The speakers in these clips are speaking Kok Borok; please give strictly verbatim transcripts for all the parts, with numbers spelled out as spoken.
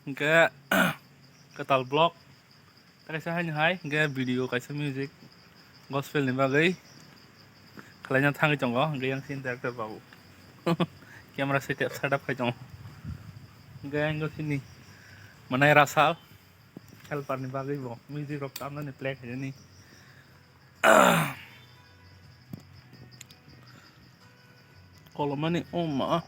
Hwnkhe kwtal vlog. Kaisa haino hai hwnkhe video kaisa music gospel ni bagwi khwlaina thangwi tongo, hwnkhe yang sini director babu camera setup, setup khai tongo. Hwnkhe yang sini mwnai Rasal helper ni bagwi bo music rok tamnani play khainani. Kolomani oma.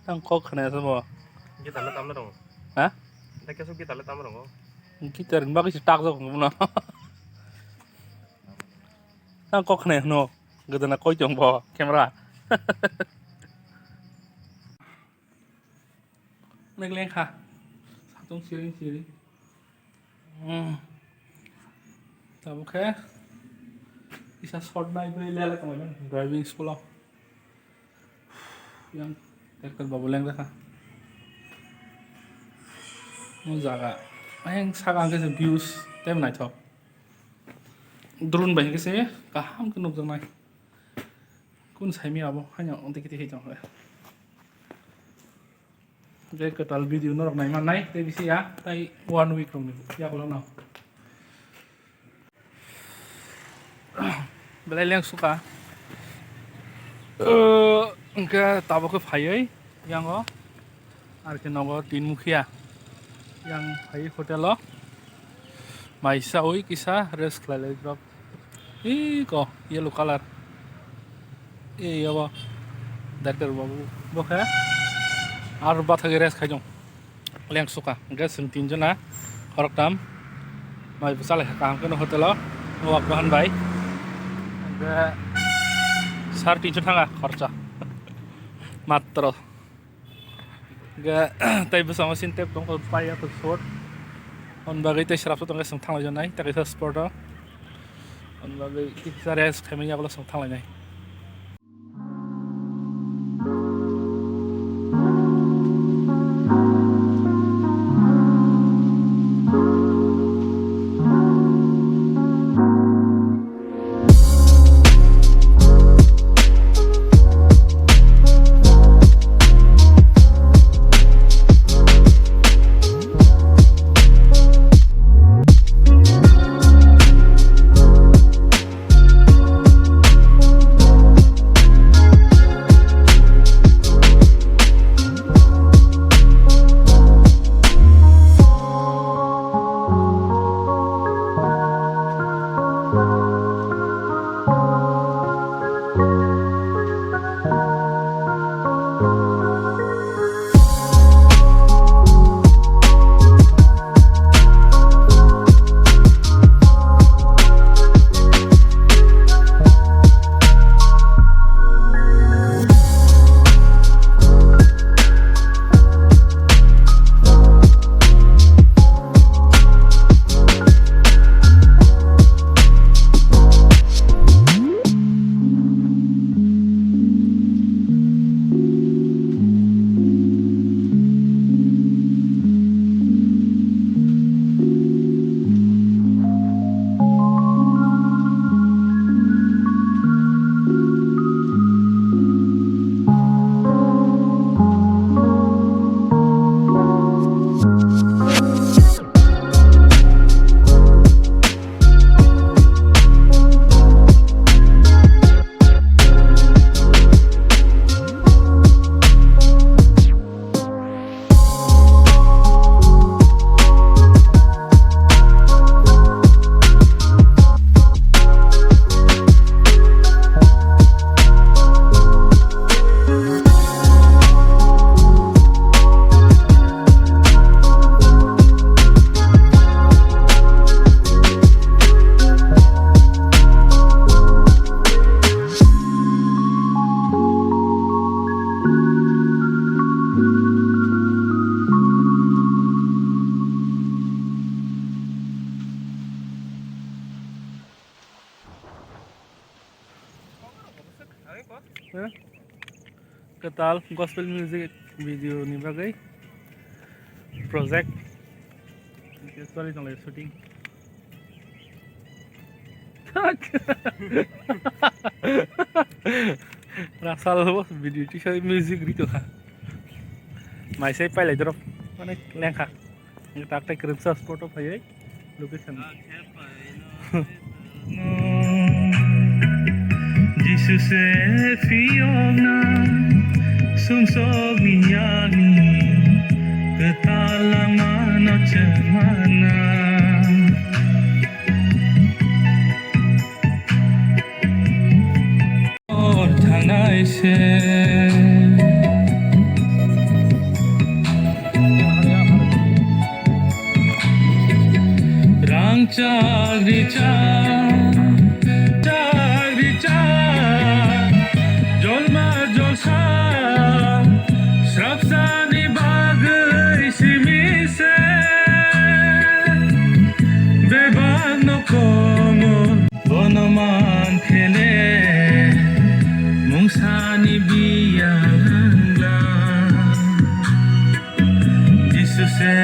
Tang kok khna se bo. Guitar le tamle tongo. Ha? Tei kesu guitar le tamle tongo. Guitar ni bagwi se tak jok no. Tang kok khna no. Gudana koi tong bo camera. Nek leng kha. Satung siri siri. Hmm. Tabuk khe kisa short nai bai lele tonglaimani driving school o. Yang director babu leng kha. Mo jaga ayang saka hwnkhe se views tei naithok. Drone bai hwnkhe se kaham khe nukjaknai. Kun saimia abo haino tiki tiki tong khe. Je kwtal video norok naima nai tei bisi ya tai one week rokni yakulo no. Belai leng suka. Hwnkhe tabuk khe phaiwi yango. Ar khe nogo tin mukhiya. Yang phai hotel o. Mai sawi kisa rest khlai lai drop. Iko yellow color. E yabo. Director babu. Bo khe. Ar bathagi rest khai dong. Leng suka. Hwnkhe chwng tin jona. Khoroktham. Mai bwchalai kha kaham kheno hotel o. Wak bahan bai. Hwnkhe sar tinso thanga khorcha. Matro. Ga tei bwskango sin tep tongkha, paiya to short. On bagwi tei srapsa tongkha, chwng thanglai nai, tei kaisa spot o. On bagwi kisa rest khaimani yagulo chwng thanglai nai. Kwtal gospel music video ni bagwi project. Actually, shooting. Raksal bo video tisa music rito kha. Mai sai pailai drop mane lengkha. Tak tak krim sa spot of hai location. Jisu se phiyokna sumsok ni yakni kwtal langmano chengmana. Hor thangnai se. Rang chak ri chak, chak ri chak, jolma jolsa, srapsani bagwi simi se, bebak no komo. Bono man khele mungsani biyang lang. Jisu se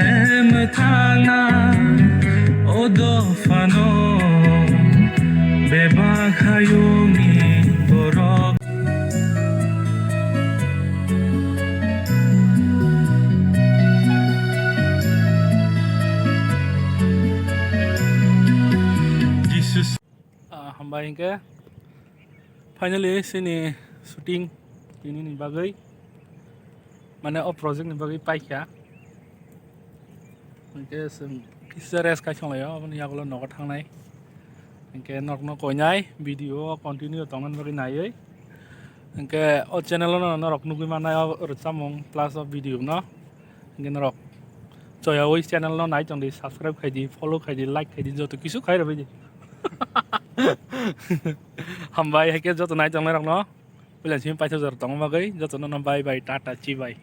mwthangna o dophano bebak hayungni borok. Jisu Ah, hambai hinkhe finally chini shooting tini ni bagwi, mane o project ni bagwi paikha. Hinkhe chwng kisa rest khai songlaio, aboni yagulo nogo thangnai. Hinkhe norokno koinai video o continue tongna bagwi naiwi. Hinkhe o channel no norok nugwi mannai o rwchapmung plus o video no. Hinkhe norok choyawi channel no nai tongdi, subscribe khaidi, follow khaidi, like khaidi, joto kisu khai rwbaidi. Hambai, haikhe joto nai tongnai rokno. Puila simi paithak jora tongma bagwi, jotono no bye bye, tata, chibai.